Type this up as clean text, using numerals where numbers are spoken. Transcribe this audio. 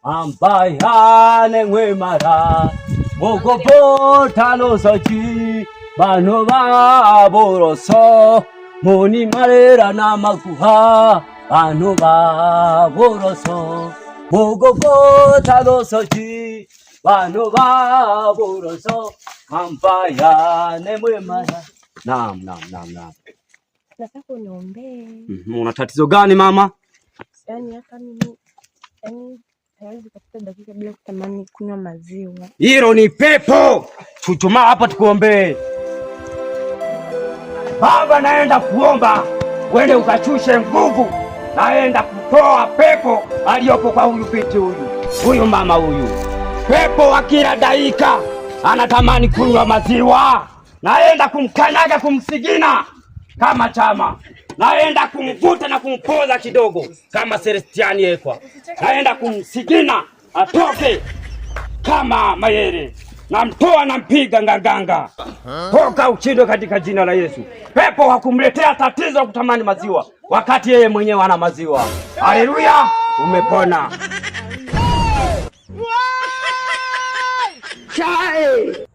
Ambayane ngwemara mugobotanosoji bantu baboroso muni marera n'amaguha bantu baboroso mugobotanosoji bantu baboroso ambayane mwemara. Naam, naam, naam, naam. Nataka uniombee. Una tatizo gani mama? Yaani hata mimi yaani haiwezi kupita dakika bila kutamani kunywa maziwa. Hilo ni pepo. Chuchumaa hapa tukuombee. Baba, naenda kuomba wende ukachushe nguvu, naenda kutoa pepo aliyopo kwa huyu binti huyu, huyu mama huyu. Pepo wa kila dakika anatamani kunywa maziwa, naenda kumkanyaga, kumsigina kama chama, naenda kumvuta na kumpoza kidogo kama Celestiani Ekwa, naenda kumsigina atoke kama Mayere, namtoa nampiga nganganga, toka uchindwe katika jina la Yesu. Pepo hakumletea tatizo la kutamani maziwa wakati yeye mwenyewe ana maziwa. Haleluya, umepona. Chai.